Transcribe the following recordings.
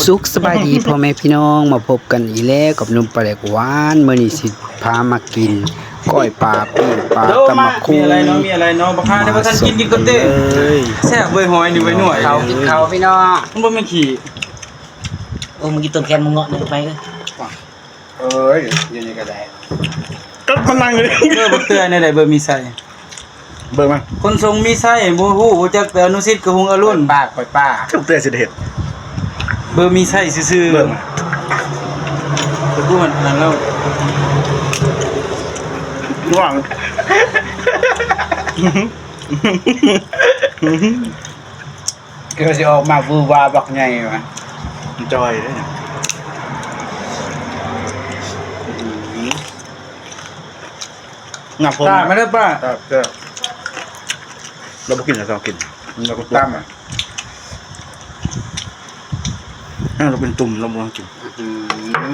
ສຸກສະບາຍດີພໍ່ແມ່ພີ່ນ້ອງ ມາພົບກັນອີກແລ້ວກັບໜຸ່ມປາແດກຫວານ. ມື້ນີ້ຊິພາມາກິນກ້ອຍປາ ປີ້ງປາ ຕຳບັກຫຸ່ງ ມີອະໄລເນາະ ມີອະໄລເນາະ ບັກຫ່ານີ້ບໍ່ທັນກິນ ກິນກ່ອນເດີ້. ແຊບເວີຍ ຫອຍນີ້ເວີຍ ນົວ ເຂົ້າ ກິນເຂົ້າພີ່ນ້ອງ ມັນບໍ່ແມ່ນຂີ້. ໂອ້ ມາກິນຕົ້ມແຄມເງາະໜຶ່ງໄປເອີຍ. ເອີຍ ຢູ່ນີ້ກໍໄດ້ ກໍມານັ່ງຢູ່ນີ້. ເບີບັກເຕືອຍແນວໃດ ເບີມີໄຊ ເບິ່ງມາ ຄົນຊົງມີໄຊ ບໍ່ຮູ້ ຮູ້ຈັກແຕ່ອະນຸສິດກັບຮຸ່ງອະລຸນ. ປາກ ຂ້ອຍປາກ ເຈົ້າແຕ່ຊິໄດ້ເຮັດ ເບີມີໄຊຊື່ໆ. ເບິ່ງມາ ແຕ່ກູມັນນັ້ນແລ້ວ ຫວັງ ຄືຊິອອກມາວືວາບັກໃຫຍ່ວ່າ ມັນຈ່ອຍເດ້. ອືມ ຫຍັບຜົມ ຕາມາເດີ້ປ້າ. ແຊບ ແຊບ ລາວບໍ່ກິນ ລາວຕ້ອງກິນ ລາວກໍຕາມ ລາວເປັນຕຸ່ມ ລາວບໍ່ກິນ. ອື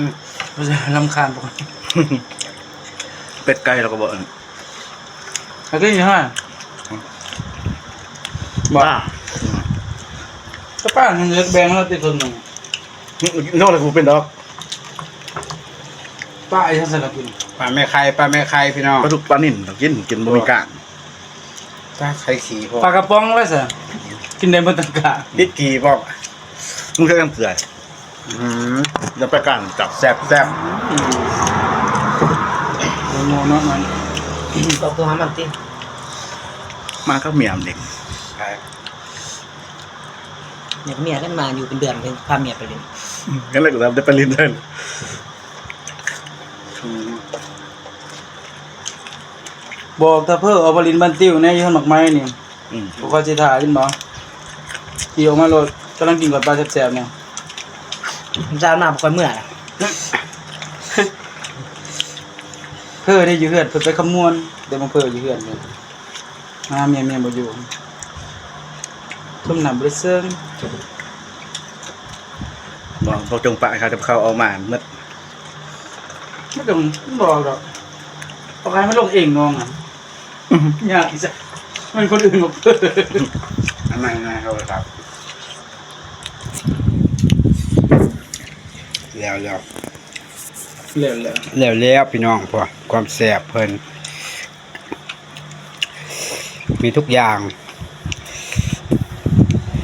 ມ ລຳຄານ ເປັດໄກ່ລາວກໍບໍ່ອັນ ອັນນີ້ຫຍັງຫວາ? ບໍ່ ປ້າ ກໍປ້າເຮັດແບ່ງເຮົາຕິຄົນໜຶ່ງ ນອກແລ້ວກໍບໍ່ເປັນດອກ. ປ້າອີຫຍັງຊັ້ນລະກິນ ປາແມ່ໄຂ່ ປາແມ່ໄຂ່ພີ່ນ້ອງ. ປາດຸກປານິນກໍກິນ ກິນບໍ່ມີກ້າງ. ປາໄຂ່ຂີ້ພໍ້ ປາກະປ໋ອງໄວ້ຊະ ກິນໄດ້ເບິດທັງກ້າງ ຕິດຂີ້ພ້ອມ. ມຶງໃສ່ນ້ຳເກືອ ອືມ ຢ່າໄປກ້າງຈັບ ແຊບໆ. ໂອ້ໂນເນາະ ມັນ ຕອບໂທຫາມັນຕິ ມາກັບເມຍມັນເອງ. ໃຜ? ເມຍ ເມຍນັ້ນມາຢູ່ເປັນເດືອນ ເພິ່ນພາເມຍໄປຫຼິ້ນ. ອືມ ນັ້ນແຫຼະ ກໍໄດ້ໄປຫຼິ້ນເລີຍ. ອືມ ບອກຕາເພີ້ເອົາໄປຫຼິ້ນບ້ານຕິວແດ່ ຢູ່ເຮືອນໝາກໄມ້ນີ້. ອືມ ບໍ່ຄ່ອຍຊິຖ້າກິນບໍ່ ຂີ່ອອກມາໂລດ ກຳລັງກິນກ້ອຍປາແຊບໆນີ້. ຈານມາບໍ່ຄ່ອຍເມື່ອ ເພີ້ໄດ້ຢູ່ເຮືອນ ເພິ່ນໄປຄຳມ່ວນ ແຕ່ບໍ່ເພີ້ຢູ່ເຮືອນ ມາເມຍ ເມຍບໍ່ຢູ່ ສົມນ້ຳບໍ່ໄດ້ເຊິ່ງ. ບໍ່ ບໍ່ຈົ່ງປະໃຫ້ເຂົາ ເຂົາເອົາມາໝົດ ບໍ່ຕ້ອງບອກດອກ ເອົາໃຫ້ມັນລົງເອງນ້ອງນະ. ອືມ ຍາກອີກຊະ ມັນຄົນອື່ນບໍ່ເປີດ. ອັນນັ້ນນະ ໂທລະສັບ ແລ້ວໆ ແລ້ວໆ ແລ້ວໆ ພີ່ນ້ອງ. ພວກຄວາມແຊບເພິ່ນມີທຸກຢ່າງ.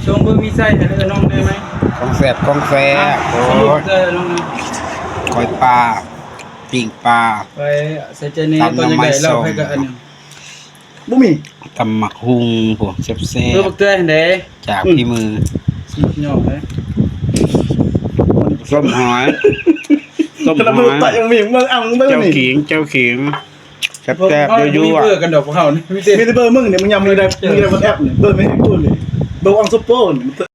ຊົງເບິ່ງມີໄຊໃຫ້ເດີນ້ອງເດີໄໝ? ຂອງແຊບ ຂອງແຊບ. ໂອ້ຍ ເດີນ້ອງເດີ ກ້ອຍປາ ປີ້ງປາ ໄປໃສ່ໃຈແດ່ ຕຳໜໍ່ໄມ້ ຕອນຢາກໄດ້ເຫຼົ້າ ໃຜກໍອັນ ບໍ່ມີ ຕຳໝາກຫຸ່ງ ພວກແຊບໆ ເອີ ບັກເຕືອຍຫັ້ນເດ້ ຈາກ ອືມ ຝີມື ສຸດຍອດເລີຍ ຕົ້ມຫອຍ ຕົ້ມຫອຍ ແຈ່ວຂີງ ແຈ່ວຂີງ ແຊບໆ ເບິ່ງ ເບິ່ງ ຢູ່ ຢູ່ ມີເບີກັນດອກພວກເຮົານີ້ ມີແຕ່ ມີແຕ່ເບີມຶງນີ້ ມຶງຍາມມື້ໃດ ມື້ໃດວັນແອັບນີ້ ເບີແມ່ນອີກຜູ້ນີ້ ເບີອອງໂຊໂປນີ້.